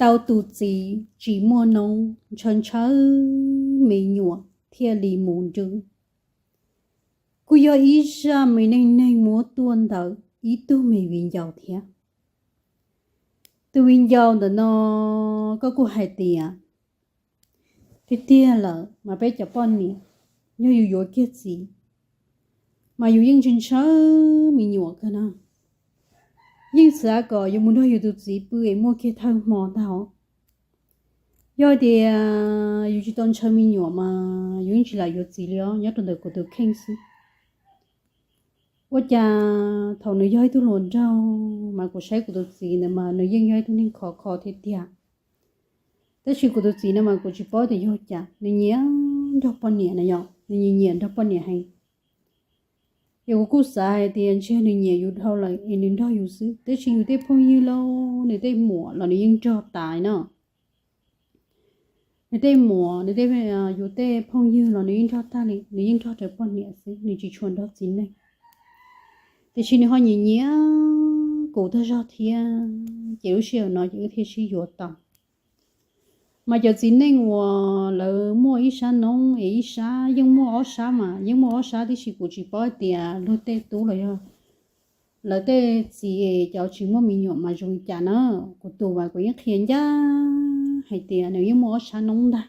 Tau tus txiv tsis muaj noob, ntshaw ntshaw me nyuam thiaj li mus nrwb. Kuj yog ib zaj me neej neeg muab tuaj ntawm ib tug me viv ncaus thiab. Tus viv ncaus ntawm no, koj kuj hais tias tiag tiag lawm mas peb cov poj niam, yog yus yuav kiag txiv mas yus yeej ntshaw ntshaw me nyuam kawg na. Yeej xav kom yus mus nrog yus tus txiv pw es muaj kiag thawj hmo ntag os. Yog tias yus tsis tau ntshaw me nyuam mas yus yeej tsis lam yuav txiv li os, nyob rau ntawm kuv tus kheej xwb. Ua cas thaum nws yog ib tug hluas nraug mas kuv saib kuv tus txiv ntawd mas nws yeej yog ib tug neeg khov kho thiab tiag. Tab sis kuv tus txiv no mas kuv tsis paub tias yog cas nws nyiam nrog poj niam na yom, nws nyiam nyiam nrog poj niam heev. Ces kuv kuj xav hais tias ntshe nws nyiam yus dhau lawm es nws nrog yus xwb, tab sis yus tej phooj ywg los nws tej muam los nws yeej nrog tas li no. Nws tej muam, nws tej, yus tej phooj ywg los nws yeej nrog tag li, nws yeej nrog rau poj niam xwb, nws tsis tshua nrog txiv neej. Tiam sis nws ho nyiam nyiam kuv tag zog thiab, ces lub sij hawm no ces wb thiaj sib yuav tau. Mas cov txiv neej uas lawv muaj ib sab noob es ib sab, yeej muaj ob sab mas yeej muaj ob sab, tiam sis kuv tsis paub hais tias luag tej tub los yog lawv tej txiv es cov tsis muaj me nyuam mas zoo li cas na. Kuv tus mas kuv yeej qhia ncaj hais tias nws yeej muaj ob sab noob ntag.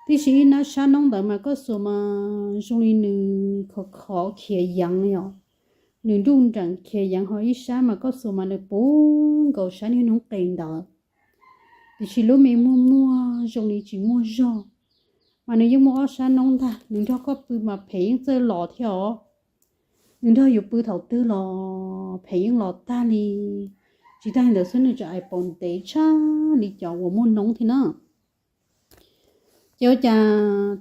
Tiam sis ib sab noob ntawd mas koj xuas mas zoo li nws khov khov khiav yeev li os. Nws nruj nreem khiav yeev, ho ib sab mas koj xuas mas nws puv nkaus sab niag noob qes ntawd. Tiam sis lub me muag muag zoo li tsis muaj zog, mas nws yeej muaj ob sab noob ntag. Nws nrog koj pw mas phem yeej txawj los thiab os. Nws nrog yus pw thaum twg los phem yeej los tag li. Tsis tag li ntawd xwb, nws tseem hais paus ntev tshaj li cov uas muaj noob thiab na. Ces ua cas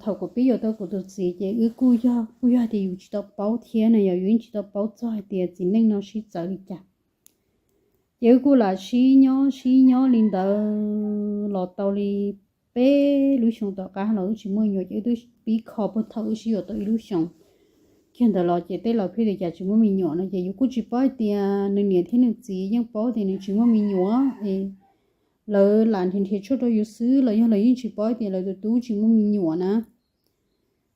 thaum kuv pib yuav tau kuv tus txiv ces wb kuj yog, kuj yog tias yus tsis tau paub thiab na, yog yus yeej tsis tau paub txog hais tias txiv neej no sib txawv li cas. Ces wb kuj lam sib nyob sib nyob li ntawd los tau li peb lub xyoo tom qab los wb tsis muaj me nyuam, ces wb twb pib kho puag thaum wb sib yuav tau ib lub xyoos kiag ntawd los ces tej laus pheej tias cas tsis muaj me nyuam no, ces yus kuj tsis paub hais tias nws niam thiab nws txiv yeej paub tias nws tsis muaj me nyuam es lawv lam nrhiav nrhiav tshuaj rau yus xwb los yog lawv yeej tsis paub tias lawv tus tub tsis muaj me nyuam na.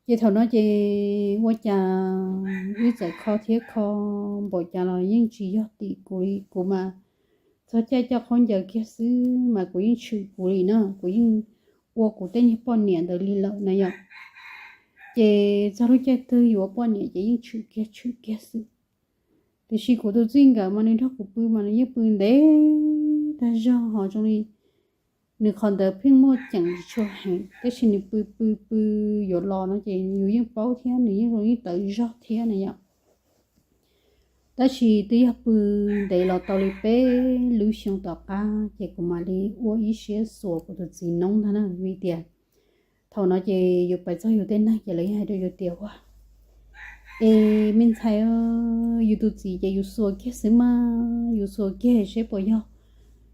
Ces thaum no ces ua cas wb txawm kho thiab kho npaum cas los yeej tsis yog tim kuv li, kuv mas txog caij coj khaub ncaws kiag xwb mas kuv yeej tshwm kuv li na, kuv yeej ua kuv tej niag poj niam ntawd li lawm na yom. Ces txog lub caij twg yuav poj niam ces yeej tshwm kiag tshwm kiag xwb. Tiam sis kuv tus txij nkawm mas nws nrog kuv pw mas nws yeej pw ntev tag zog, ho zoo li nws qhov ntawd pheej muaj ceem tsis tshua heev, tab sis nws pw pw pw yuav los no ces yus yeej paub thiab, nws yeej zoo yeej tawv zog thiab na yom. Tab sis twb yog pw ntev los tau li peb lub xyoo tom qab ces kuv mam li ua ib siab xuas kuv tus txiv noob ntag na, vim tias thaum no ces yus pais txog yus tej neeg ces lawv yeej hais rau yus tias ua, es me ntxhais, yus tus txiv ces yus xuas kiag xwb mas, yus xuas kiag seb puas yog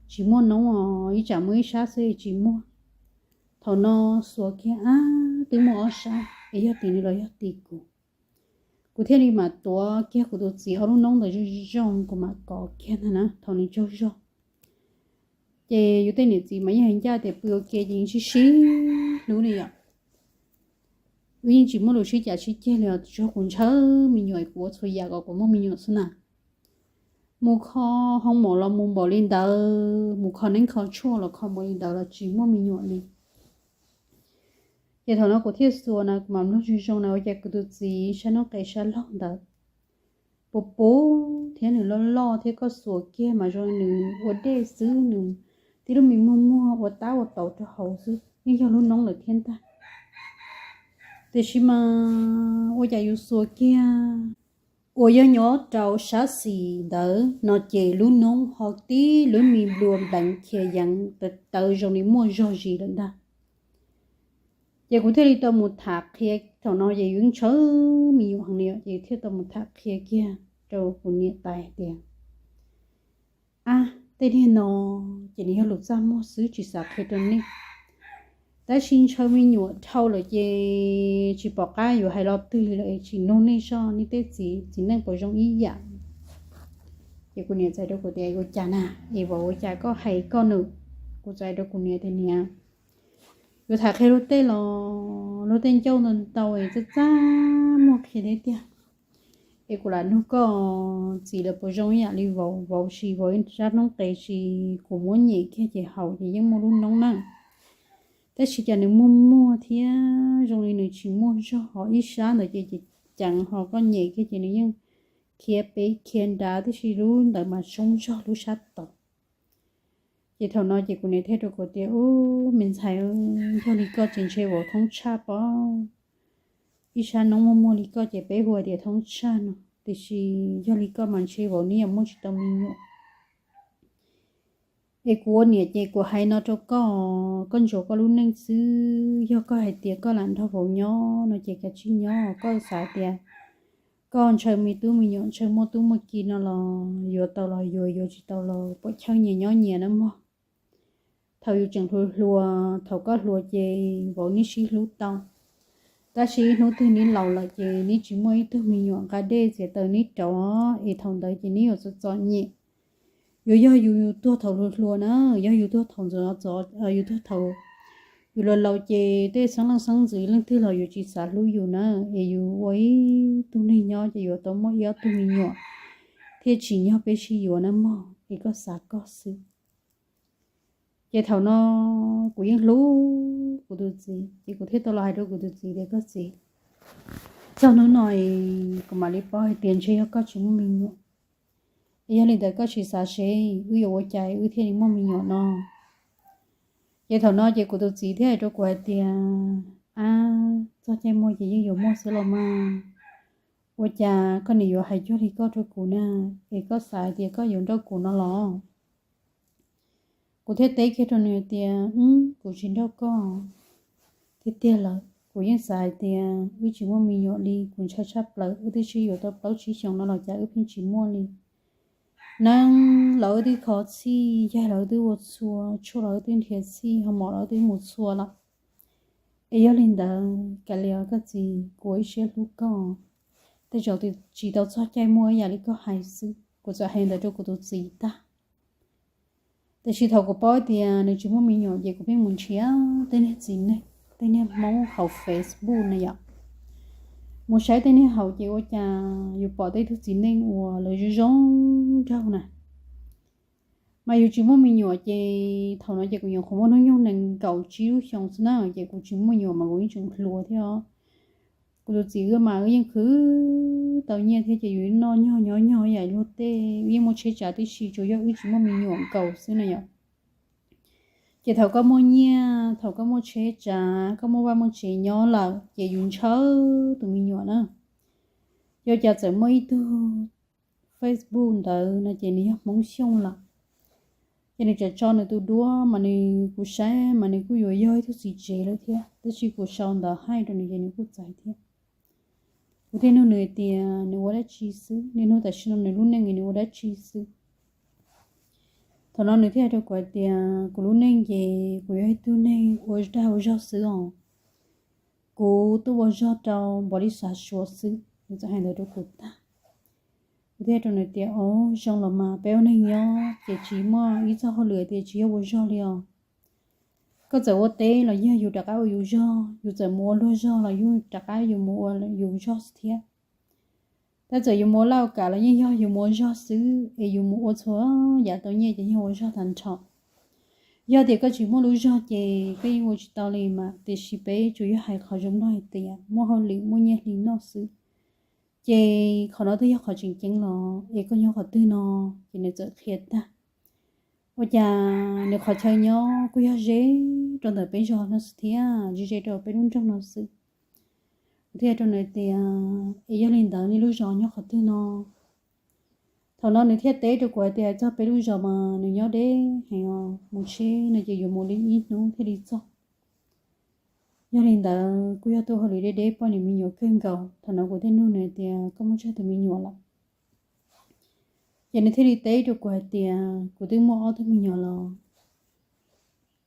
tsis muaj noob os, ib tsam muaj ib sab xwb es tsis muaj. Thaum no xuas kiag ab twb muaj ob sab, es yog tim nws los yog tim kuv. Kuv thiaj li mam tuav kiag kuv tus txiv ob lub noob ntawd zoo zoo, kuv mam kov kiag ntag na thaum nws tsaug zog. Ces yus tej niam txiv mas yeej hais ncaj tias pw ua ke ces yeej sib sib hlub li yom. Wb yeej tsis muaj lus sib cav sib ceg li os, tsuas kuv ntshaw me nyuam kuv ua txhua yam kom kuv muaj me nyuam xwb na. Mus kho hoo maum los mus npaum li ntawd, mus kho neeb kho tshuaj los kho npaum li ntawd los tsis muaj me nyuam li. Ces thaum no kuv thiaj xuas na, kuv mam mloog zoo zoo na ua cas kuv tus txiv sab noob qes sab laug ntawd puv puv thiab nws loj loj thiab, koj xuas kiag mas zoo li nws ua dej xwb, nws tib lub me muag muag ua tab ua tau rau hauv xwb, yeej yog lub noob lawm thiab ntag. Tiam sis mas ua cas yus xuas kiag uas yog nyob rau sab xis ntawd no ces lub noob ho tib lub me nplua npleev khiav yeev tawv tawv zoo li muaj zog zis lawm ntag. Ces kuv thiaj li tau mus tham qhia, thaum no ces yus yeej ntshaw me nyuam heev li os, ces thiaj tau mus tham qhia kiag rau kuv niam tais hais tias, ab, tej niag no ces nws yog lus txaj muag xwb tsis xav qhia rau nej. Tab sis ntshaw me nyuam dhau lawm ces tsis pom qab yuav hais lo twg li lawm, tsis nug nej soj nej tej txiv txiv neej puas zoo ib yam. Ces kuv niam txais rau kuv tias, ua cas na, es vauv ua cas koj hais koj nws, Kuv txawm hais rau kuv niam tias, niam, yuav tham qhia luag tej los luag tej ncauj ntau ntau es txaj txaj muag qhia thiab tiag. Es kuv lam nug koj, txiv lawv puas zoo ib yam li vauv? Vauv ces vauv ib sab noob qes ces kuv muab nyem kiag ces haus ces yeej muaj lub noob na. Tab sis cas nws muag muag thiab zoo li nws tsis muaj zog, ho ib sab ntawd ces ceev, ho koj nyem kiag ces nws yeej khiav pem khiav nrad, tab sis lub ntawd mas zoo zog lub sab tod. Ces thaum no ces kuv niam thiaj rau kuv tias, ub, me ntxhais, yog li koj ces ntshe vauv thoob tshaj pob. Ib sab noob muag muag li koj ces peb hu tias thoob tshaj no, tiam sis yog li koj mas ntshe vauv neb yuav muaj tsis tau me nyuam. Es kuv ua niam ces kuv hais no rau koj, koj ntsuas koj lub neej xwb. Yog koj hais tias koj lam nrog vauv nyob no ces kav tsij nyob. Koj xav tias koj ntshaw me tub me nyuam, ntshaw muaj tub muaj ki no los yuav tau los yuav, yuav tsis tau los puam chawj nyias nyob nyias na mog. Thaum yus tseem hluas hluas, thaum koj hluas ces vauv neb sib hlub tau, tab sis ib hnub twg neb laus lawm ces neb tsis muaj ib tug me nyuam, nqa dej txiav taws neb rauv, es thaum ntawd ces neb yuav txom txom nyem. Yuav yog yus tuag thaum hluas hluas na, yog yus tuag thaum ntxov ntxov, yus tuag thaum yus laus laus ces tej xeeb leej xeeb ntxwv leej twg los yuav tsis xav hlub yus na. Es yus ua ib tug neeg nyob ces yuav tau muaj ib ob tug me nyuam thiaj tsim nyog peb sib yuav na mog, es koj xav koj xwb. Ces thaum no kuv yeej hlub kuv tus txiv, ces kuv thiaj tau los hais rau kuv tus txiv tias, koj txiv, txog hnub no es kuv mam li paub hais tias ntshe yog koj tsis muaj me nyuam. Es yog li ntawd koj tsis xav seb wb yuav ua cas wb thiaj li muaj me nyuam no? Ces thaum no ces kuv tus txiv thiaj hais rau kuv hais tias, ab, txog caij muaj ces yeej yuav muaj xwb los mas. Ua cas koj nim yuav hais cuag li koj rau kuv na? Es koj xav hais tias koj yuav nrauj kuv no los? Kuv thiaj teb kiag rau nws tias, kuv tsis nrauj koj. Tiag tiag lawm, kuv yeej xav hais tias wb tsis muaj me nyuam li, kuv ntshai tshaj plaws wb twb sib yuav tau plaub tsib xyoos no los cas wb pheej tsis muaj li. Neeb los wb twb kho txhij, yaig los wb twb ua txhua, tshuaj los wb twb nrhiav txhij, ho mov los wb twb mus txhua lawm. Es yog li ntawd kav liam koj txiv, kuv ua ib siab hlub koj, tej zaum tsis tau txog caij muaj ib yam li koj hais xwb. Kuv txawm hais ntawd rau kuv tus txiv tag. Tiam sis thaum kuv paub tias nws tsis muaj me nyuam ces kuv pheej mus nrhiav tej niag txiv neej, tej niag Hmoob hauv Facebook na yom. Mus saib tej niag hauv ces ua cas yus pom tej tug txiv neej uas lawv zoo zoo nraug na, mas yus tsis muaj me nyuam ces thaum no ces kuv nyuam qhuav muaj hnub nyoog nees nkaum tsib lub xyoo xwb na, ces kuv tsis muaj me nyuam mas kuv yeej tseem hluas thiab. Kuv tus txiv wb mas wb yeej khwv tau nyiaj thiab ces yus noj nyog nyob nyog ib yam luag tej, wb yeej muaj tsheb tsav tib si, tsuas yog wb tsis muaj me nyuam nkaus xwb na yom. Ces thaum koj muaj nyiaj, thaum koj muaj tsheb tsav, koj muaj vaj muaj tsev nyob lawm ces yus ntshaw tus me nyuam na. Yog cas txawm muaj ib tug Facebook ntawd no ces nws yog Hmoob Xyooj lawm. Ces nws tseem tso nws tus duab mas nws, kuv saib mas nws kuj yuav yog ib tug txiv tsev lawm thiab, tab sis kuv sau ntawv hais rau nws ces nws kuj txais thiab. Kuv thiaj nug nws tias nws ua dab tsi xwb, niaj hnub tam sim no nws lub neej nws ua dab tsi xwb. Thaum no nws thiaj hais rau kuv hais tias kuv lub neej ces kuv yog ib tug neeg ua dag ua zog xwb os. Kuv tuaj ua zog rau npov li xav suav xwb. Nws txawm hais ntawd rau kuv tag, kuv thiaj rau nws tias, o, zoo los mas, peb ua neeg nyob ces tsis muaj ib txoj hauj lwm tias tsis yog ua zog li os. Koj txawm ua teb los yog yus rov qab ua yus zog, yus txawm mus ua luag zog los yus rov qab yus mus ua yus zog xwb thiab. Tab txawm yus mus ua laj ua kam los yeej yog yus mus ua zog xwb, es yus mus ua txhua yam tau nyiaj ces yog ua zog tag nrho. Yog tias koj tsis muaj lub zog ces koj yeej ua tsis tau li mas, tiam sis peb tsuas yog hais qhov zoo mloog hais tias muaj hauj lwm muaj nyiaj hli noj xwb. Ces qhov no twb yog qhov tseem ceeb los es koj nyob qhov twg no? Ces nws txawm qhia tag. Ua cas nws qhov chaw nyob kuj yog ze rau ntawm peb zos no xwb thiab, ze ze rau peb lub nroog no xwb. Kuv thiaj hais rau nws tias, es yog li ntawd nej lub zos nyob qhov twg no? Thaum no nws thiaj teb rau kuv hais tias txog peb lub zos mas nws nyob deb heev os, mus tsheb no ces yuav mus li ib hnub thiaj li txog. Yog li ntawd kuj yog tus hauj lwm deb deb poj niam me nyuam kawg nkaus. Thaum no kuv thiaj nug nws tias koj muaj tsawg tus me nyuam lawm? Ces nws thiaj li teb rau kuv hais tias kuv twb muaj ob tug me nyuam los.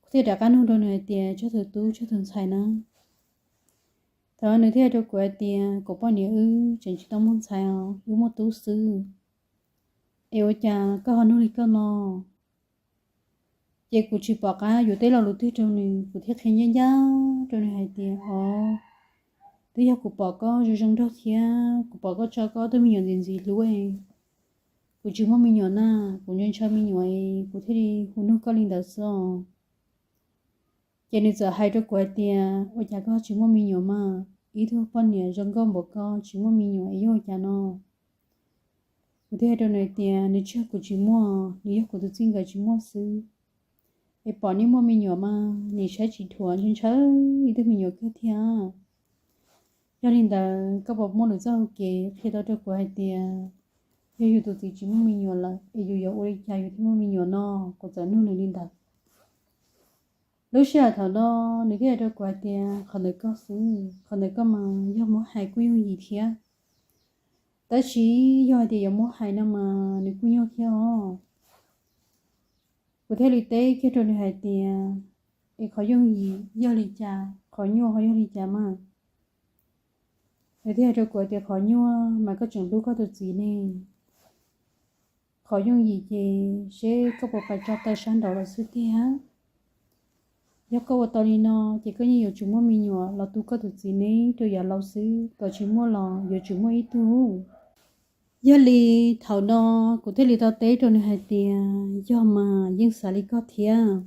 Kuv thiaj rov qab nug rau nws hais tias tsawg tus tub tsawg tus ntxhais na? Thaum no nws thiaj hais rau kuv hais tias kuv poj niam wb tseem tsis tau muaj ntxhais os, wb muaj tub xwb. Es ua cas koj ho nug li koj no? Ces kuv tsis pom qab yuav teb lo lus twg rau nws, kuv thiaj qhia ncaj ncaj rau nws hais tias, Os, twb yog kuv pom koj zoo zoo nraug thiab kuv pom koj tso koj ob tug me nyuam ntxim ntxim hlub, kuv tsis muaj me nyuam na, kuv ntshaw ntshaw me nyuam, kuv thiaj li hu nug koj li ntawd xwb os. Ces nws txawm hais rau kuv hais tias, Ua cas koj tsis muaj me nyuam mas? Ib tug poj niam zoo nkauj npaum koj tsis muaj me nyuam es yog ua cas no? Kuv thiaj hais rau nws hais tias, Nws tsis yog kuv tsis muaj, nws yog kuv tus txij nkawm tsis muaj xwb. Es pom nej muaj me nyuam mas nim saib tsis dhuav, ntshaw ntshaw ib tug me nyuam kawg thiab. Yog li ntawd koj puas muaj lwm txoj hau kev qhia tau rau kuv hais tias, yog yus tus txiv tsis muaj me nyuam lawm es yus yuav ua li cas yus thiaj muaj me nyuam no? Kuv txawm nug nws li ntawd. Lub sij hawm thaum no nws thiaj hais rau kuv hais tias, Qhov ntawd koj xwb, qhov ntawd koj mas yog muab hais kuj yooj yim thiab. Tab sis yog hais tias yuav muab hais no mas nws kuj nyuaj thiab os. Kuv thiaj li teb kiag rau nws hais tias, Es qhov yooj yim yog li cas, qhov nyuaj ho yog li cas mas? Nws thiaj hais rau kuv hais tias, Qhov nyuaj mas koj tseem hlub koj tus txiv ne. Qhov yooj yim ces seb koj puas pais tso taw sab nraud lawm xwb tiag. Yog koj ua tau li no ces koj yeej yuav tsum muaj me nyuam los tu koj tus txiv neb rau yav laus xwb, kom tsis muaj los yuav tsum muaj ib tug. Yog li thaum no kuv thiaj li tau teb rau nws hais tias, Yog mas yeej xav li koj thiab.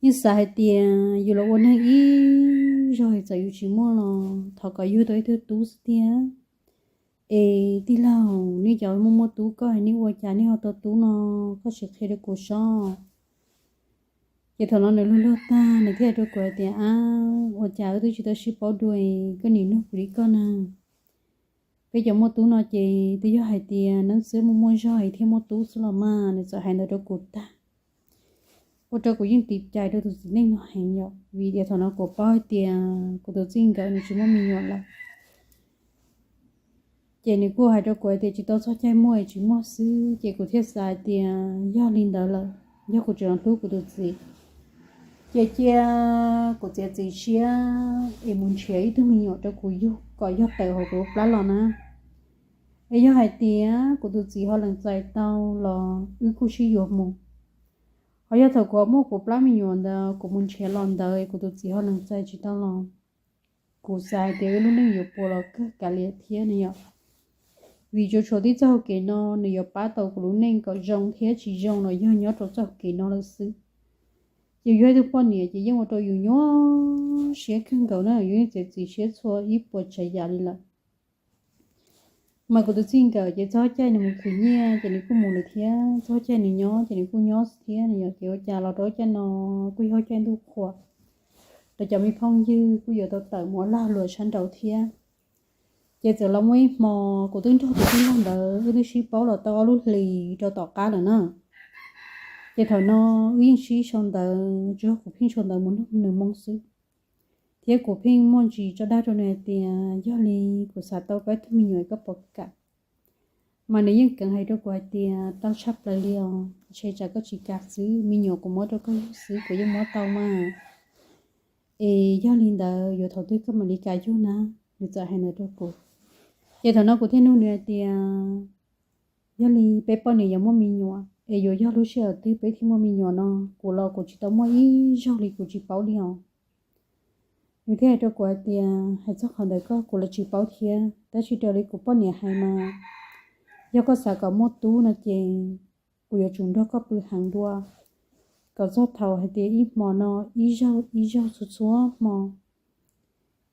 Yeej xav hais tias yus los ua neeg ib zaug txawm yus tsis muaj los thov kom yug tau ib tug tub xwb tiag. Es tij laug, nej cov muaj muaj tub koj es nej ua cas nej ho tau tub no? Koj sim qhia rau kuv sob. Ces thaum no nws luag luag tag nws thiaj hais rau kuv hais tias, Ab, ua cas wb twb tsis tau sib paub dua, koj nim nug kuv li koj na? Peb cov muaj tub no ces twb yog hais tias neeb txiab muaj muaj zog es thiaj muaj tub xwb los mas. Nws txawm hais ntawd rau kuv tag, ua rau kuv yeej tiv cai rau tus txiv neej no heev yom, vim tias thaum no kuv paub hais tias kuv tus txij nkawm nws tsis muaj me nyuam lawm. Ces nws kuj hais rau kuv hais tias tsis tau txog caij muaj es tsis muaj xwb, ces kuv thiaj xav hais tias yog li ntawd lawm, yog kuv tseem hlub kuv tus txiv, ces cia kuv txiav txim siab es mus nrhiav ib tug me nyuam rau kuv yug kom yog tawm hauv kuv lub plab los na. Es yog hais tias kuv tus txiv ho lees txais tau los wb kuj sib yuav mus. Ho yog thaum kuv muaj kuv plab me nyuam ntawd kuv mus nrhiav los ntawd kuv tus txiv ho lees txais tsis tau los, kuv xav hais tias wb lub neej yuav puas los kawg kav liam thiab ne yom. Vim tsuas tshuav tib txoj hau kev no nws yuav pab tau kuv lub neej kom zoo thiab tsis zoo los yog nyob rau txoj hau kev no lawm xwb. Ces yus yog ib tug poj niam ces yeej ua rau yus nyuaj siab kawg nkaus na, yus yeej txiav txim siab txhua ib puas tsav yam li lawm. Mas kuv tus txij nkawm ces txog caij nws mus khwv nyiaj ces nws kuj mus lawm thiab, txog caij nws nyob ces nws kuj nyob thiab ne yom. Ces ua cas los rau caij no kuj yog caij ntuj qhua, rau cov me phooj ywg kuj yuav tau tawm mus ua lag luam sab nraud thiab. Ces txawm los muaj ib hmo kuv twb nrog tus tij laug ntawd wb twb sib paub los tau ob lub hlis rau tom qab lawm na. Ces thaum no wb yeej sib sau ntawv, tsuas yog kuv pheej sau ntawv mus nug nws moo xwb, thiab kuv pheej muaj ntsis tso dag rau nws hais tias yog li kuv xav tau koj ib tug me nyuam koj puas kam. Mas nws yeej keev hais rau kuv hais tias tau tshaj plaws li os, ntshe tsam koj tsis kam xwb, me nyuam kuv muab rau koj yug xwb kuv yeej muab tau mas. Es yog li ntawd yuav thaum twg koj mam li kam yug na? Nws txawm hais ntawd rau kuv. Ces thaum no kuv thiaj nug nws hais tias yog li peb poj niam yuav muaj me nyuam es yuav yog lub sij hawm twg peb thiaj muaj me nyuam no? Kuv los kuv tsis tau muaj ib zaug li kuv tsis paub li os. Nws thiaj hais rau kuv hais tias hais txog qhov ntawd koj kuv los tsis paub thiab, tab sis raws li kuv poj niam hais mas yog koj xav kom muaj tub no ces kuv yuav tsum nrog koj pw heev dua, kom txog thaum hais tias ib hmo no ib zaug ib zaug txhua txhua hmo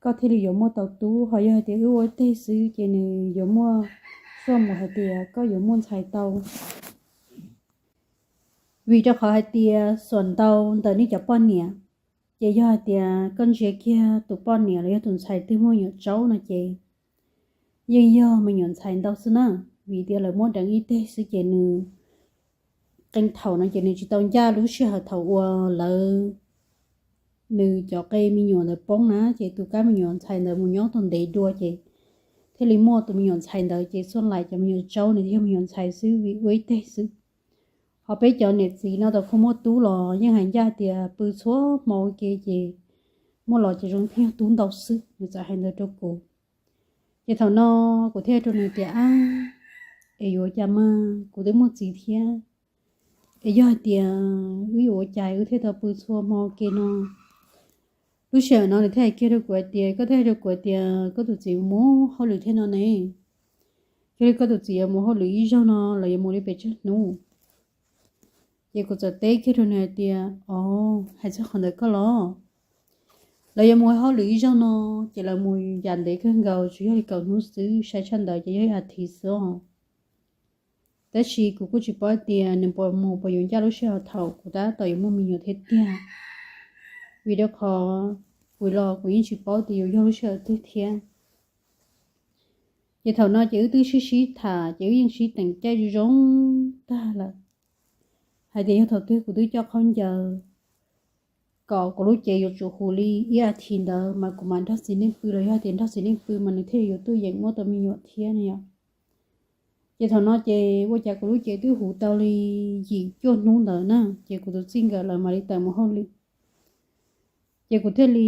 koj thiaj li yuav muaj tau tub. Ho yog hais tias wb ua ib teg xwb ces nws yuav muaj xuaj mus hais tias koj yuav muaj ntxhais tau. Vim rau qhov hais tias xuam ntau ntawm nej cov poj niam, ces yog hais tias koj ntsia kiag tus poj niam los yog tus ntxhais twg muaj me nyuam tsaub no ces yeej yog me nyuam ntxhais ntau xwb na. Vim tias lawv muab deev ib teg xwb ces nws qee thaum no ces nws tsis tau ncaj lub sij hawm thaum uas lawv, nws cov qe me nyuam ntawd poob na, ces tus kab me nyuam ntxhais ntawd mus nyob tau ntev dua ces thiaj li muaj tus me nyuam ntxhais ntawd. Ces xuaj laim cov me nyuam tsaub nws yog me nyuam ntxhais xwb vim ua ib teg xwb. Ho peb cov niam txiv no tau kho muaj tub los yeej hais ncaj tias pw txhua hmo ua ke ces muaj los ces zoo pheej yog tub ntau xwb. Nws txawm hais ntawd rau kuv. Ces thaum no kuv thiaj rau nws tias, Ab, es yuav cas mas kuv twb muaj txiv thiab. Es yog hais tias wb yuav ua cas wb thiaj tau pw txhua hmo ke no? Lub sij hawm no nws thiaj hais kiag rau kuv hais tias, koj thiaj hais rau kuv hais tias koj tus txiv mus hauj lwm thiab no ne. Yog li koj tus txiv yuav mus hauj lwm ib zaug no los yuav mus li pes tsawg hnub? Ces kuv txawm teb kiag rau nws hais tias, o, hais txog qhov ntawd koj los, lawv yuav mus hauj lwm ib zaug no, ces lawv mus yam ntev kawg nkaus tsuas yog li kaum hnub xwb, sai tshaj ntawd ces yog ib as thiv xwb os. Tab sis kuv kuj tsis paub tias nws puas mus puas yuav ncaj lub sij hawm thaum kuv tab tom yuav muaj me nyuam thiab tiag, vim rau qhov kuv los kuv yeej tsis paub tias yuav yog lub sij hawm twg thiab. Ces thaum no ces wb twb sib sib tham ces wb yeej sib teem caij zoo zoo tag lawm, hais tias yog thaum twg kuv twb coj khaub ncaws kom kuv lub cev yuav tsum huv li ib as thiv ntawd mas kuv mam nrog txiv neej pw, los yog tias nrog txiv neej pw mas nws thiaj yuav tuaj yeem muab tau me nyuam thiab no yom. Ces thaum no ces ua cas kuv lub cev twb huv tau li yim cuaj hnub ntawd na, ces kuv tus txij nkawm lawv mam li tawm mus hauj lwm. Ces kuv thiaj li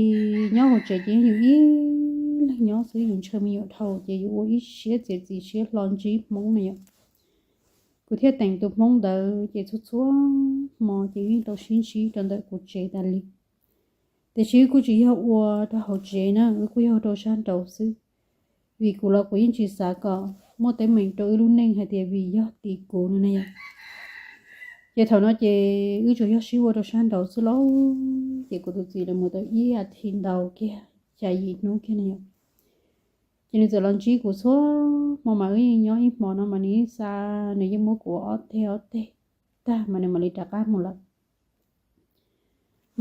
nyob hauv tsev ces yog yus ib leeg nyob xwb, yus ntshaw me nyuam dhau ces yus ua ib siab txiav txim siab hlo ntsib Hmoob no yom. Kuv thiaj teem tus Hmoob ntawd ces txhua txhua hmo ces yeej tau sib ntsib rau ntawm kuv tsev tas li. Tiam sis wb kuj tsis yog ua rau hauv tsev na, wb kuj yog rau sab nraud xwb. Vim kuv los kuv yeej tsis xav kom muaj teeb meem rau wb lub neej hais tias vim yog tim kuv no na yom. Ces thaum no ces wb tsuas yog sib ua rau sab nraud xwb lauj, ces kuv tus txiv lawv mus tau ib as thiv ntau kiag, xya yim hnub kiag no yom. Ces nws txawm los ntsib kuv txhua hmo mas wb yeej nyob ib hmo no mas nws yeej xa, nws yeej muab kuv ua ob teg ob teg tag mas nws mam li rov qab mus lawm.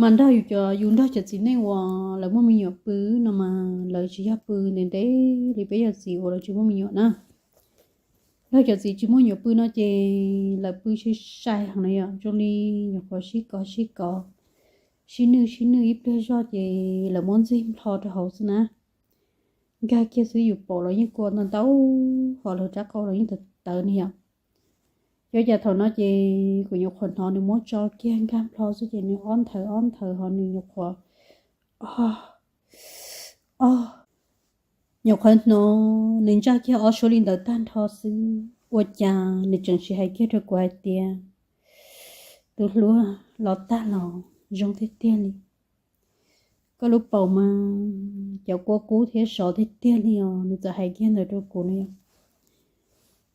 Mas nrog yus cov, yus nrog cov txiv neej uas lawv muaj me nyuam pw no mas lawv tsis yog pw ntev ntev li peb yog txiv uas lawv tsis muaj me nyuam na. Nrog cov txiv tsis muaj me nyuam pw no ces lawv pw sai sai heev no yom, zoo li nyuam qhuav sib kov sib kov, sib nwj sib nwj ib pliag zoj ces lawv muab ntxig nplho rau hauv xwb na. Nkag kiag xwb yus pom los yeej kua ntau ntau, ho lawv rab qau los yeej tawv tawv ni yom. Ces ua cas thaum no ces kuv nyuam qhuav hnov nws muab tso kiag nkag nplho xwb ces nws ob nthawv ob nthawv ho nws nyuam qhuav, o, o, nyuam qhuav hnov nws ntsaj kiag ob suab li ntawd tag nrho xwb, ua cas nws tseem sim hais kiag rau kuv hais tias, tus hluas, los tag los zoo tiag tiag li. Koj lub paum mas cov kua kub thiab sov tiag tiag li os, nws txawm hais kiag ntawd rau kuv no yom.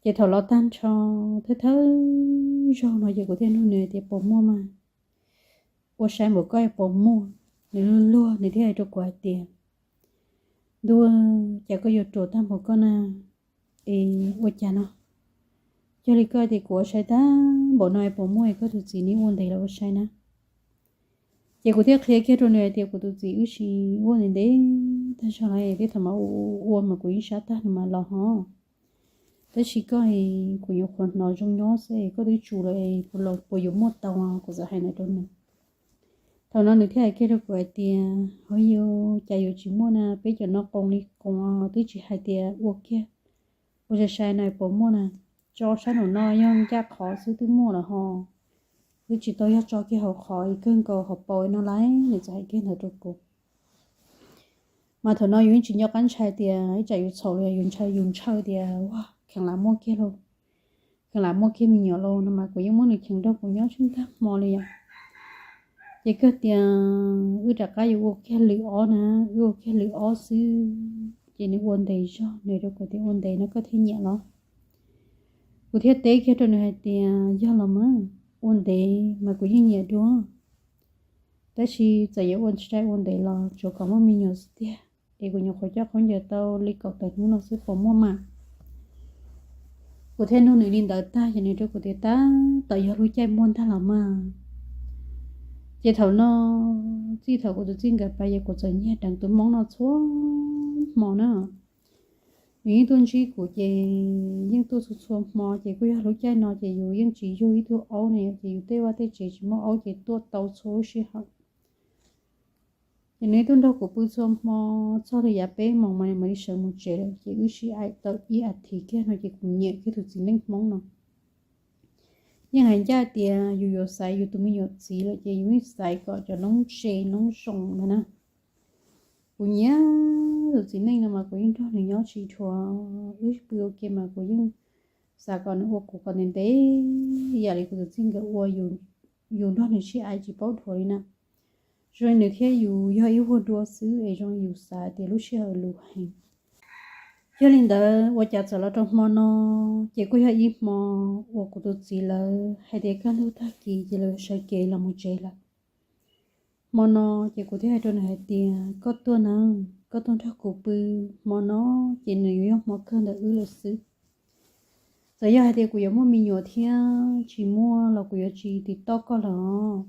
Ces thaum los tag nrho thawj thawj zaug no ces kuv thiaj nug nws tias puas muaj mas, ua sai npaum koj puas muaj? Nws luag luag nws thiaj hais rau kuv hais tias, ntuj, cas koj yuav ruam tag npaum koj na, es ua cas no? Yog li koj tias kuv ua sai tag npaum no es puas muaj es koj tus txiv nws ua ntev los ua sai na? Ces kuv thiaj qhia kiag rau nws hais tias kuv tus txiv wb sim ua ntev ntev tag zog lawm, tej thaum mas ua ua mas kuv yeej sab tag nws mas los ho. Tab sis koj, kuv nyuam qhuav hnov zoo nyob xwb, koj twb tsum lawm es puas yuav muaj tau? Kuv txawm hais ntawd rau nws. Thaum no nws thiaj hais kiag rau kuv hais tias, ho yus cas yuav tsis muaj na, peb cov no qoos li qoos twb tsis hais tias ua kiag ua sai sai no puas muaj na. Tso sab nraum no yog ncaj qhov xwb twb muaj lawm ho. Twb tsis tau yog tso kiag hauv qhov kawg nkaus hauv paus no lauj, nws txawm hais kiag ntawd rau kuv. Mas thaum no yus yeej tsis nco qab ntshai tias ib tsam yus txhaum li, yus ntshai, yus ntshaw tias ua kheev lam muaj kiag lauj, kheev lam muaj kiag me nyuam lauj no mas kuv yeej muab nws cheem nrog kuv nyob tsis tag hmo li yom. Ces kawg tias wb rov qab yuav ua kiag lwm ob na, wb ua kiag lwm ob xwb. Ces nws ua ntev zog, nws rau kuv tias ua ntev no koj thiaj nyiam los? Kuv thiaj teb kiag rau nws hais tias yog los mas, ua ntev mas kuv yeej nyiam dua. Tab sis txawm yuav ua sai ua ntev los tsuas kom muaj me nyuam xwb tiag, es kuv nyuam qhuav coj khaub ncaws tau li kaum tawm hnub no xwb puas muaj mas? Kuv thiaj nug nws li ntawd tag ces nws rau kuv tias tab tom yog lub caij muaj ntag los mas. Ces thaum no, txij thaum kuv tus txij nkawm pais ces kuv txawm nyiag deev tus hmoob no txhua hmo na. Nws yeej tuaj ntsib kuv ces yeej tuaj txhua txhua hmo ces kuj yog lub caij no ces yus yeej tsis yug ib tug aub ne ces yus tej vaj tej tsev tsis muaj aub ces tuaj tau txhua lub sij hawm. Ces nws tuaj nrog kuv pw txhua hmo, txog rau yav peb moos mas nws mam li sawv mus tsev lawm ces wb sib aim tau ib as thiv kiag no ces kuv nyiam kiag tus txiv neej hmoob no. Yeej hais ncaj tias yus yuav xaiv yus tus me nyuam txiv lawm ces yus yeej xaiv kom cov noob ntse noob zoo ntag na. Kuv nyiam tus txiv neej no mas kuv yeej nrog nws nyob tsis dhuav, wb pw ua ke mas kuv yeej xav kom nws ua kuv kom ntev ntev ib yam li kuv tus txij nkawm ua, yus nrog nws sib aim tsis paub dhuav li na. Zoo li nws thiab yus yog ib vuag dua xwb es zoo li yus xav tias lub sij hawm luv heev. Yog li ntawd ua cas txawm los rau hmo no, ces kuj yog ib hmo uas kuv tus txiv lawv hais tias kaj ntug tag kis ces lawv sawv kev los mus tsev lawm. Hmo no ces kuv thiaj hais rau nws hais tias, koj tuaj na, koj tuaj nrog kuv pw hmo no, ces nws yuav yog hmo kawg ntawm wb lawm xwb. Txawm yog hais tias kuv yuav muaj me nyuam thiab tsis muaj los kuv yuav tsis tiv toj koj lawm os,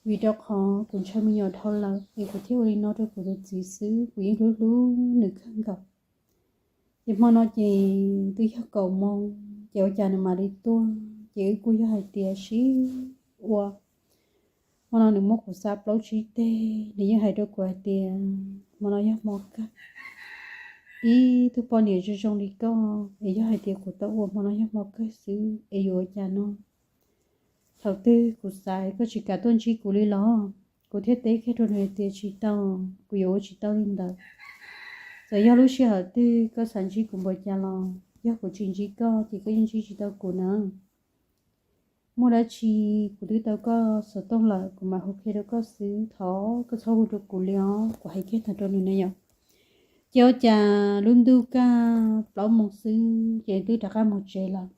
vim rau qhov kuv ntshaw me nyuam dhau lawm es kuv thiaj ua li no rau kuv tus txiv xwb, kuv yeej hlub hlub nws kawg nkaus. Ces hmo no ces twb yog kaum moos, ces ua cas nws mam li tuaj, ces wb kuj yog hais tias sib ua. Hmo no nws muab kuv xa plaub tsib teg, nws yeej hais rau kuv hais tias, hmo no yog hmo kawg, ib tug poj niam zoo zoo li koj es yog hais tias kuv tau ua hmo no yog hmo kawg xwb es yuav ua cas no. Thaum twg kuv xav koj tsis kam tuaj ntsib kuv li los? Kuv thiaj teb kiag rau nws hais tias, tsis tau, kuv yuav ua tsis tau li ntawd. Txawm yog lub sij hawm twg koj xav ntsib kuv npaum cas los yog kuv tsis ntsib koj ces koj yeej ntsib tsis tau kuv na. Muaj dab tsi kuv twb tau koj xov tooj lawm, kuv mam hu qhia rau koj xwb, thov koj txhob hu rau kuv li os. Kuv hais kiag tag rau nws na yom. Ces ua cas lub ntuj kaj plaub moos xwb ces twb rov qab mus tsev lawm.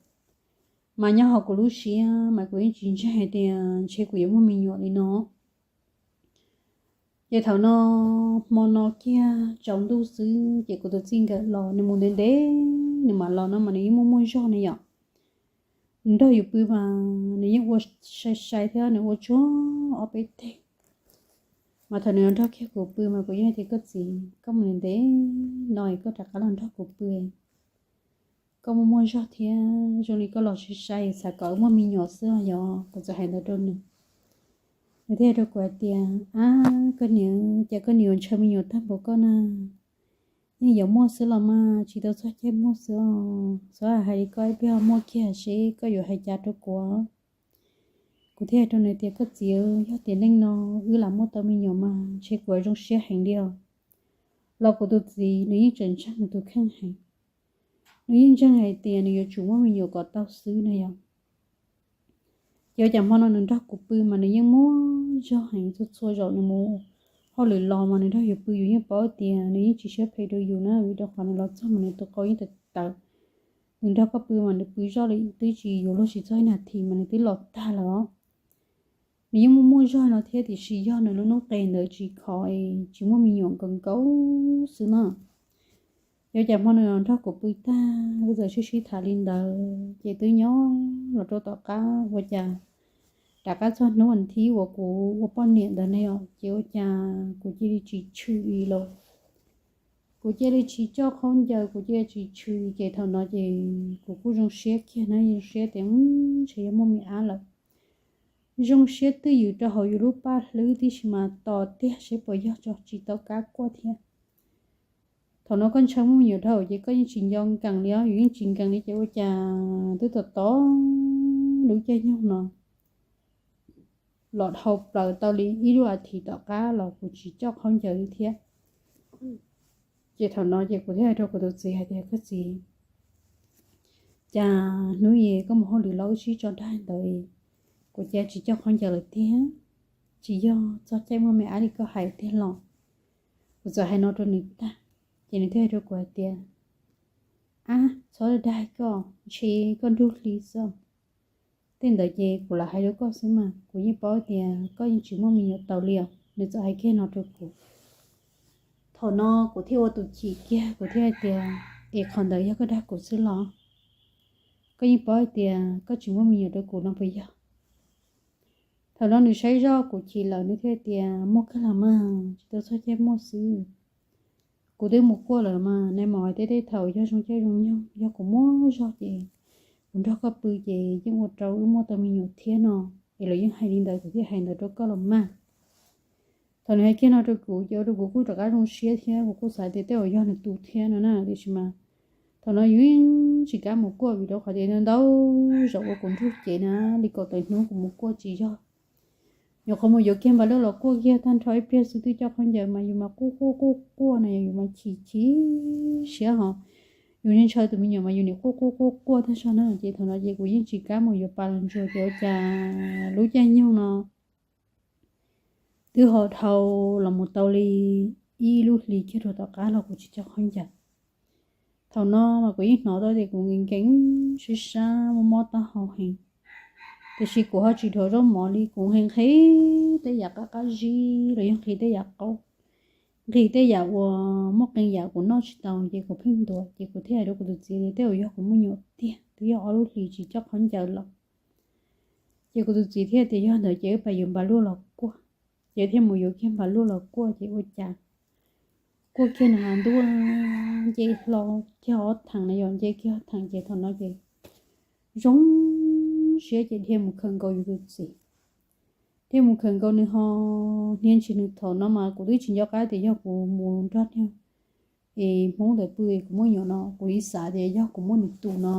Mas nyob hauv kuv lub siab mas kuv yeej tsis ntseeg hais tias ntshe kuv yuav muaj me nyuam li no. Ces thaum no, hmo no kiag tsaus ntuj xwb ces kuv tus txij nkawm los, nws mus ntev ntev nws mam los no mas nws yeej muaj muaj zog ne yom. Nws nrog yus pw mas nws yeej ua sai sai thiab nws ua tsuag ob peb teg. Mas thaum nws los nrog kiag kuv pw mas kuv yeej hais tias, koj txiv, koj mus ntev ntev no es koj rov qab los nrog kuv pw, koj muaj muaj zog thiab zoo li koj los sai sai xav kom wb muaj me nyuam xwb os yom. Kuv txawm hais ntawd rau nws. Nws thiaj hais rau kuv hais tias, ab koj niam, cas koj niam yuav ntshaw me nyuam tag npaum koj na? Yeej yuav muaj xwb los mas, tsis tau txog caij muaj xwb os. Xyov hais li koj ib pliag muaj kiag seb koj yuav hais cas rau kuv. Kuv thiaj hais rau nws tias, koj txiv, yog tias neej no wb lam muaj tau me nyuam mas ntshe kuv yuav zoo siab heev li os. Los kuv tus txiv nws yeej tseem ntseeg nws tus kheej heev. Nws yeej ntseeg hais tias nws yuav tsum muaj me nyuam kom tau xwb na yom. Ces ua cas hmo no nws nrog kuv pw mas nws yeej muaj zog heev, txhua txhua zaus nws mus hauj lwm los mas nws nrog yus pw yus yeej paub tias nws yeej tsis siab phem rau yus na, vim rau qhov nws los txog mas nws tus qau yeej tawv tawv. Nws nrog koj pw mas nws pw zoj li twb tsis yuav luag tsis txog ib nas this mas nws twb los tag lawm os. Nws yeej muaj muaj zog no thiab tiam sis yog nws lub noob qes ntawd tsis khov es tsis muaj me nyuam nkaus nkaus xwb na. Ces ua cas hmo nws los nrog kuv pw tag wb txawm sib sib tham li ntawd ces twb nyob los rau tom qab ua cas rov qab txog hnub vas thib uas kuv ua poj niam ntawd ne os, ces ua cas kuv cia li tsis tshwm li lawm. Kuv cia li tsis coj khaub ncaws, kuv cia li tsis tshwm, ces thaum no ces kuv kuj zoo siab kiag na, zoo siab tias ntshe yog muaj me ab lawm. Zoo siab twj ywm rau hauv yus lub paj hlwb tib si mas tos tiag seb puas yog tso, tsis tau kab kuaj thiab. Thaum no koj ntshaw muaj me nyuam dhau ces koj yeej tsis nco nkees li os, yus yeej tsis nkees li ces ua cas twb tos tos lub caij nyoog no los dhau plaws tau li ib lub as thiv tom qab los kuv tsis coj khaub ncaws li thiab. Ces thaum no ces kuv thiaj hais rau kuv tus txiv hais tias, koj txiv, cas hnub es koj mus hauj lwm los wb sib tso dag ntawd, kuv cas tsis coj khaub ncaws lawm tiag, tsis yog txog caij muaj me ab li koj hais tiag los? Kuv txawm hais no rau nws tag, ces nws thiaj hais rau kuv hais tias, ab, txhob dag koj, ntshe koj nrug hli xwb. Tej ntawd ces kuv lam hais rau koj xwb mas, kuv yeej paub tias koj yeej tsis muaj me nyuam tau li os. Nws txawm hais kiag no rau kuv. Thaum no kuv thiaj ua tus chim kiag, kuv thiaj hais tias, es qhov ntawd yog koj dag kuv xwb los? Koj yeej paub hais tias koj tsis muaj me nyuam rau kuv no puas yog? Thaum no nws saib zoj kuv chim lawm, nws thiaj tias, muaj kawg los mas, tsis tau txog caij muaj xwb. Kuv twb mus kuaj lawm mas, nais maum hais tias tej thaum yog zoo caij zoo nyoog, yog kuv muaj zog ces kuv nrog koj pw ces yeej ua rau wb muaj tau me nyuam thiab no, es lawv yeej hais li ntawd, kuv thiaj hais ntawd rau koj los mas. Thaum nws hais kiag no rau kuv ces ua rau kuv kuj rov qab zoo siab thiab, kuv kuj xav tias tej zaum yog nws tus thiab no na, tiam sis mas thaum no yus yeej tsis kam mus kuaj vim rau qhov tias ntau zaus ua kuv nrug cev na, li kaum tawm hnub kuv mus kuaj tsis yog. Nyuam qhuav mus yuav kiag npav laj los kuaj kiag tag nrho ib pliag xwb twb coj khaub ncaws mas yus mas quaj quaj quaj quaj no, yus mas chim chim siab hos. Yus ntshaw tus me nyuam mas yus niam quaj quaj quaj quaj tag zog na, ces thaum no ces kuv yeej tsis kam mus yuav pa los ntsuag ces ua cas lub caij nyoog no twb ho dhau los mus tau li ib lub hlis kiag rau tom qab los kuv tsis coj khaub ncaws. Thaum no mas kuv yeej hnov tau tias kuv nkees nkees sib sab mob mob taub hau heev, tiam sis kuv ho tsis dhuav zaub mov li, kuv nqhis nqhis tej yam qab qab zib los yog nqhis tej yam qaub, nqhis tej yam uas muaj qee yam kuv noj tsis tau ces kuv pheej ntuav ces kuv thiaj hais rau kuv tus txiv tias tej zaum yog kuv muaj me nyuam tiag, twb yog ob lub hlis tsis coj khaub ncaws los. Ces kuv tus txiv thiaj tias yog ntawd ces wb pab yuav npav luaj los kuaj. Ces thiaj mus yuav kiag npav luaj los kuaj ces ua cas kuaj kiag nws hav ntuaj nce hlo kiag ob theem na yom, nce kiag ob theem ces thaum no ces zoo siab ces dhia mus khawm nkaus yus tus txiv. Dhia mus khawm nkaus nws ho hnia ntsis nws, thaum no mas kuv twb tsis nco qab tias yog kuv mus nrog niag es Hmoob ntawd pw kuv muaj me nyuam no, kuv yeej xav tias yog kuv muaj nws tus no.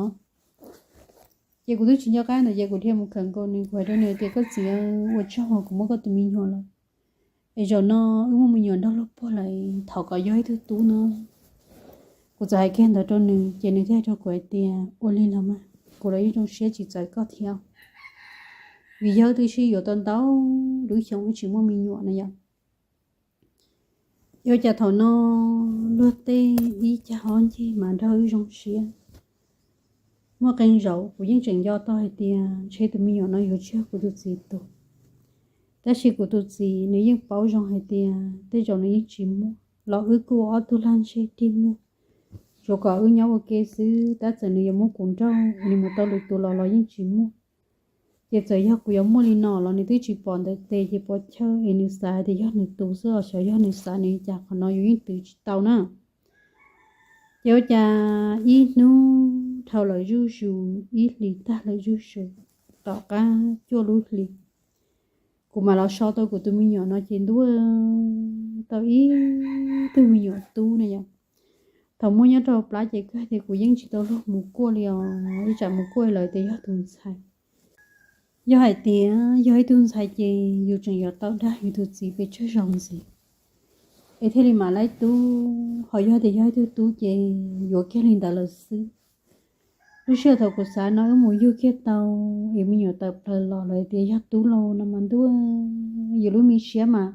Ces kuv twb tsis nco qab ntawd ces kuv dhia mus khawm nkaus nws, kuv hais rau nws tias koj txiv, ua tsaug uas kuv muaj koj tus me nyuam lawm, es zaum no wb muaj me nyuam nrog luag puag lawm, thov kom yog ib tug tub no. Kuv txawm hais kiag ntawd rau nws ces nws thiaj hais rau kuv hais tias ua li los mas, kuv los yeej zoo siab tsis txawv koj thiab, vim yog wb twb sib yuav tau ntau lub xyoo wb tsis muaj me nyuam na yom. Ua cas thaum no luag tej ib cag ob ncig mas nrog wb zoo siab. Muaj qee zaum kuv yeej tseem nco tau hais tias ntshe tus me nyuam no yuav tsis yog kuv tus txiv tug. Tab sis kuv tus txiv nws yeej paub zoo hais tias tej zaum nws yeej tsis muaj los wb kuj ua ob tug lag ntseg dig muag, tsuav kom wb nyob ua ke xwb, tab txawm nws yuav muab kuv nrauj nws mus tau lwm tus los los yeej tsis muaj. Ces txawm yog kuv yuav muaj li no los nws twb tsis pom ntawm tes ces pov chawj es nws xav hais tias yog nws tus xwb os, xyov yog nws xav nws li cas, qhov no yus yeej twv tsis tau na. Ces ua cas ib hnub dhau lawm zuj zus, ib hlis tag lawm zuj zus, tom qab cuaj lub hlis, kuv mam los so tau kuv tus me nyuam no ces ntuj, tau ib tug me nyuam tub na yom. Thaum muab nyob rau plab ces kawg tias kuv yeej tsis tau luag mus kuaj li os, ib tsam mus kuaj lawv tias yog tus ntxhais. Yog hais tias yog ib tug ntxhais ces yus tseem yuav tau dag yus tus txiv pes tsawg zaus ntxiv, es thiaj li mam laib tub, ho yog tias yog ib tug tub ces yuav kiag li ntawd lawm xwb. Lub sij hawm thaum kuv xav no wb mus yug kiag tau es me nyuam tawm plaws los lawv tias yog tub lauj no mas ntuj, yus lub me siab mas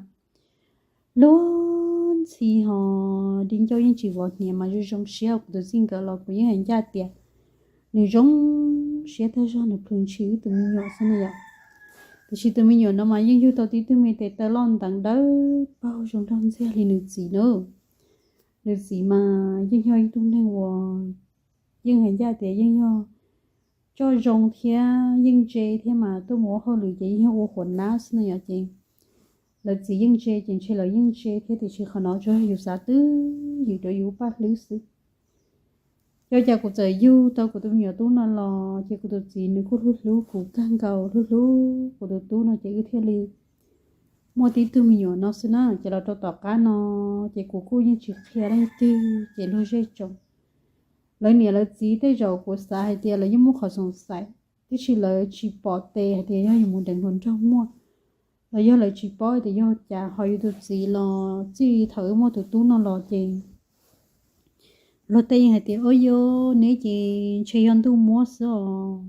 luag ntxhi ho di ncauj yeej tsis vov hniav mas zoo zoo siab. Kuv tus txij nkawm los kuv yeej hais ncaj tias nws zoo siab tag zog, nws plhws ntshis wb tus me nyuam xwb na yom. Tiam sis tus me nyuam no mas yeej yug tau tib tug me tes taw loj nteev dawb paug zoo nraug ntxiag li nws txiv na. Nws txiv mas yeej yog ib tug neeg uas yeej hais ncaj tias yeej yog coj zoo thiab yeej ntse thiab mas tuaj mus ua hauj lwm ces yeej yog ua huam nab xwb na yom. Ces lawv txiv yeej ntse ces ntshe lawv yeej ntse thiab, tiam sis qhov no tsuas yog yus xav twb ywm rau yus paj hlwb xwb. Yog cas kuv txawm yug tau kuv tus me nyuam tub no los ces kuv tus txiv nws kuj hlub hlub kuv kawg nkaus, hlub hlub kuv tus tub no ces wb thiaj li muaj tib tug me nyuam no xwb na. Ces los rau tom qab no ces kuv kuj yeej tsis qhia leej twg ces luag zej tsoom lawv niam lawv txiv tej zaum kuv xav hais tias lawv yeej muaj qhov xoom xaim, tiam sis lawv tsis pom tes hais tias yog yus mus deev hluas nraug muaj, los yog lawv tsis paub tias yog cas ho yus tus txiv los txij thaum wb muaj tus tub no los ces luag tej yeej hais tias o yog neb ces ntshe yog ntuj muab xwb os.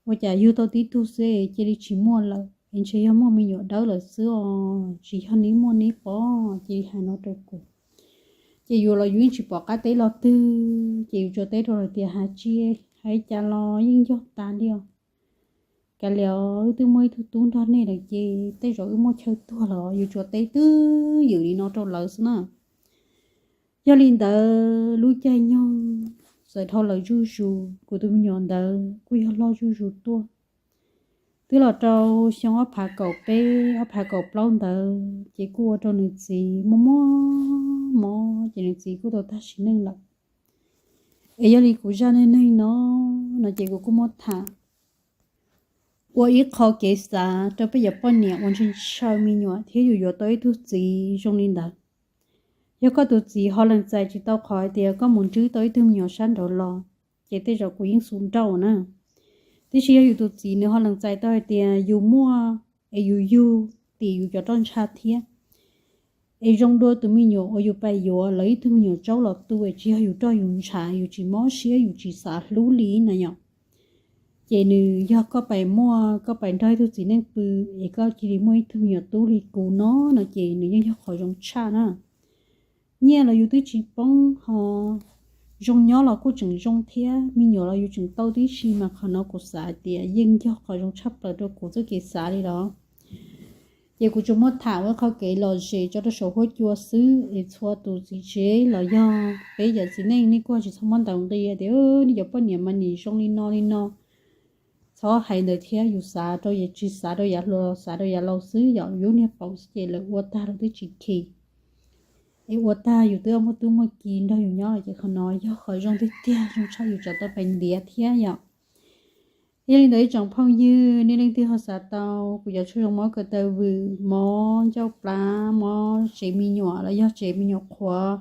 Ua cas yug tau tib tug xwb cia li tsis muaj lawm es ntshe yog muaj me nyuam dawb lawm xwb os, tsis yog neb muaj neb pom, cia li hais no rau kuv. Ces yus los yus yeej tsis pom qab teb los twg, ces yus tsuas teb rau lawv tias hais tsis hais cas los yeej yog tas li os. Kav liam, wb twb muaj ib tug tub nrog nej lawm ces tej zaum wb muaj chaw tuag los yus tsuas teb twb ywm li no rau lawv xwb na. Yog li ntawd lub caij nyoog txawm dhau lawm zuj zus, kuv tus me nyuam ntawd kuj yog loj zuj zus tuaj. Twb los rau xyoo ob phav kaum peb ob phav kaum plaub ntawd ces kuj ua rau nws txiv muaj muaj mob ces nws txiv kuj tau tag sim neej lawm. Es yog li kuv zaj neej neeg no, no ces kuv kuj muab tham ua ib qho kev xav rau peb cov poj niam uas ntshaw ntshaw me nyuam thiab yus yuav tau ib tug txiv zoo li ntawd. Yog koj tus txiv ho lees txais tsis tau qhov hais tias koj mus ntswb tau ib tug me nyuam sab nraud los, ces tej zaum kuv yeej xu nrauj na. Tiam sis yog yus tus txiv nws ho lees txais tau hais tias yus muaj es yus yug tim yus cov roj ntsha thiab, Es zoo dua tus me nyuam uas yus pais yuav lawv ib tug me nyuam tsaub los tu es tsis yog yus roj yus ntshav, yus tsis mob siab, yus tsis xav hlub li na yom. Ces nws yog koj pais muaj, koj pais nrog ib tug txiv neej pw es koj cia li muaj ib tug me nyuam tub li kuv no no ces nws yeej yog qhov zoo tshaj na. Nyiaj los yus twb tsis poob ho, zoo nyob los kuj tseem zoo thiab, me nyuam los yus tseem tau tib si, mas qhov no kuv xav hais tias yeej yog qhov zoo tshaj plaws rau kuv txoj kev xav li los. Ces kuv tsuas muab tham ua qhov kev lom zem tso rau saum huab cua xwb es txhua tus txiv tsev los yog peb cov txiv neej nej kuj tsis txhob muab ntawv nqi tias nej cov poj niam mas nim zoo li no li no. Txhob hais ntawd thiab, yus xav rau yav tsis xav rau yav hluas, xav rau yav laus xwb yom. Yus niag paus xwb ces lawv ua tag lawv twb tsis khi, es ua tag yus twb muaj tub muaj ki nrog yus nyob lawm ces qhov no yog qhov zoo tiag tiag, zoo tshaj yus tsam tau pais ntiav thiab yom. Yog li ntawd ib tsoom phooj ywg, nej leej twg ho xav tau kuv cov tshuaj zoo mob ko taw vwm, mob ncauj plab, mob tsev me nyuam los yog tsev me nyuam qhuav,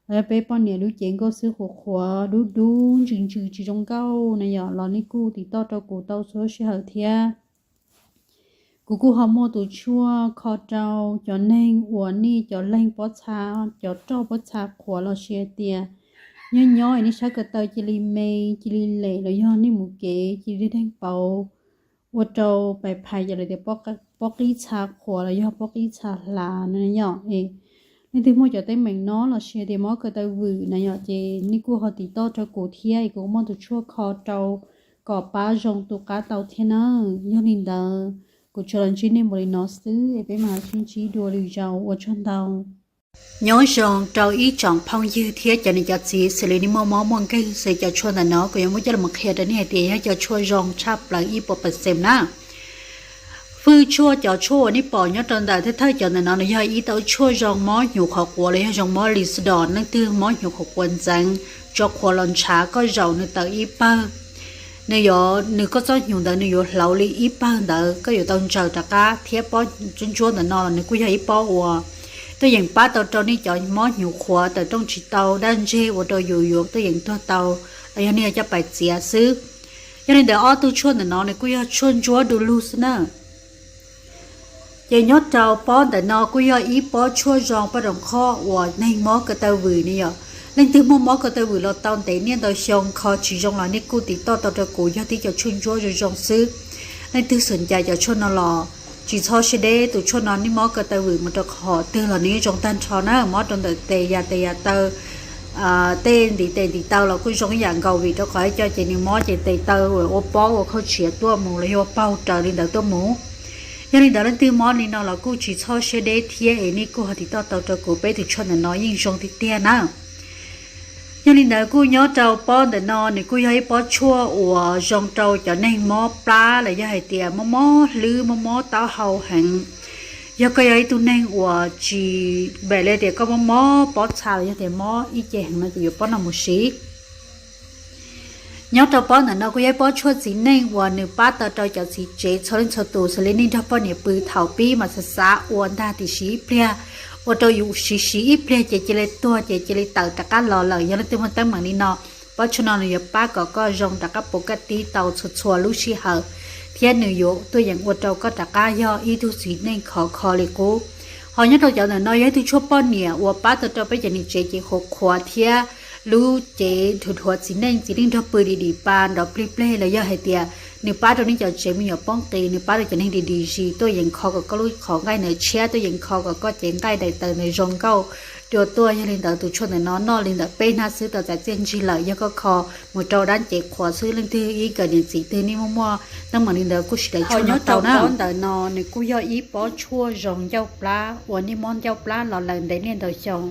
los yog peb poj niam lub cev nkauj xwb qhuav qhuav dub dub ntsws ntsws tsis zoo nkauj na yom, los nej kuj tiv toj rau kuv tau txhua sij hawm thiab. Kuv kuj ho muaj tus tshuaj kho rau cov neeg uas nej cov leeg pob txha, cov roj pob txha qhuav los sis hais tias nyob nyob es nej sab ko taw cia li me, cia li lem los yog nej mus kev cia li deeg pauv, ua rau pais phais cov lawv tias pob qib txha qhuav los yog pob qib txha hla no yom. Es leej twg muaj cov teeb meem no los sis tias mob ko taw vwm na yom, ces nej kuj ho tiv toj rau kuv thiab es kuv muaj tus tshuaj kho rau kom pab zoo tu qab tau thiab na. Yog li ntawd kuv tsuas los ntsib nej npaum li no xwb es peb mam sib ntsib dua lwm zaus, ua tsaug ntau. Nyob zoo rau ib tsoom phooj ywg thiab cov niam cov txiv xws li nej muaj mob muaj nkeeg xws li cov tshuaj ntawm no kuv yuav muab coj los qhia rau nej hais tias yog cov tshuaj zoo tshaj plaws ib puas percent na. Fwj tshuaj, cov tshuaj uas nej pom nyob rau ntawm thawj thawj cov ntawm no nws yog ib tau tshuaj zoo mob hnyuv qhuav quav los yog zoo mob Lisperdal. Leej twg mob hnyuv qhuav quav ntxeev, tso qhuav los ntshav koj zaum nws tawm ib pawg, nws yuav, nws koj txoj hnyuv ntawd nws yuav hlauv li ib pawg ntawd, koj yuav tau ntsaws rov qab thiab. Pob ntsuab ntsuab ntawm no los nws kuj yog ib pob uas tuaj yeem pab tau rau nej cov mob hnyuv qhuav tawm rooj tsis tau, dab ntseg ua rau yus yuav tuaj yeem tuag tau los yog nej coj pais txiav xwb. Yog li ntawd ob tug tshuaj ntawm no nws kuj yog tshuaj ntsuab du lug xwb na. Ces nyob rau pob ntawm no kuj yog ib pob tshuaj zoo poj room qhoj uas neeg mob ko taw vwm ne yom. Leej twg muaj mob ko taw vwm los tau ntev niaj ntau xyoo kho tsis zoo los nej kuj tiv toj tau rau kuv, yog tib cov tshuaj ntsuab zoo zoo xwb. Leej twg xom ncais cov tshuaj no los tsis txhob siab deb, tus tshuaj no nej mob ko taw vwm mus rau qhov twg los nws yeej zoo tag nrho na. Mob rau ntawm tes ya tes ya taw, tej ntiv tes ntiv taw los kuj zoo ib yam nkaus vim rau qhov ib co ces nws mob ces tes taw ua pob ua khaub tshiav tuaj mus los yog ua paug raws li ntawd tuaj mus. Yog li ntawd leej twg mob li no los kuj tsis txhob siab deb thiab es nej kuj ho tiv toj tau rau kuv, peb tus tshuaj ntawm no yeej zoo tiag tiag na. Yog li ntawd kuj nyob rau pob ntawm no nws kuj yog ib pob tshuaj uas zoo rau cov neeg mob plab los yog hais tias mob mob hlwb mob mob taub hau heev. Yog koj yog ib tug neeg uas tsis, npaum li tias koj mob mob pob txha los yog tias mob ib ce heev no ces yuav pob no mus siv. Nyob rau pob ntawm no kuj yog ib pob tshuaj txiv neej uas nws pab tau rau cov txiv tsev txhua leej txhua tus xws li nej nrog poj niam pw thaum pib mas xav xav ua ntag tiam sis ib pliag ua rau yus siv siv ib pliag ces cia li tuag ces cia li tawm rov qab los lawm. Yog leej twg muaj teeb meem li no, pob tshuaj no nws yuav pab kom koj zoo rov qab puv kaj tib tau txhua txhua lub sij hawm, thiab nws yuav tuaj yeem ua rau koj rov qab yog ib tug txiv neej khov kho li qub. Ho nyob rau cov ntawm no yog ib tug tshuaj poj niam uas pab tau rau peb cov niam tsev cev qhuav qhuav thiab lub cev dhuav dhuav txiv neej txiv neej nrog pw dim dim pa nrov plig pleg los yog hais tias nws pab rau nej cov tsev me nyuam poob qis, nws pab rau cov neeg dim dim zis tuaj yeem kho kom koj lub qhov nqaij ntawd tshiab, tuaj yeem kho kom koj cev nqaij daim taws ntawd zoo nkauj dua tuaj. Yog li ntawd tus tshuaj ntawm no noj li ntawm peb hnab xwb tau txais txiaj ntsig lawm. Yog koj kho mus rau dab cev qhuav xwb, leej twg ib kawm niam txiv twg nej muaj muaj teeb meem li ntawd kuj siv daim tshuaj no rau na. Pob ntawm no nws kuj yog ib pob tshuaj zoo ncauj plab uas nej mob ncauj plab los lawm ntev niaj ntau xyoo.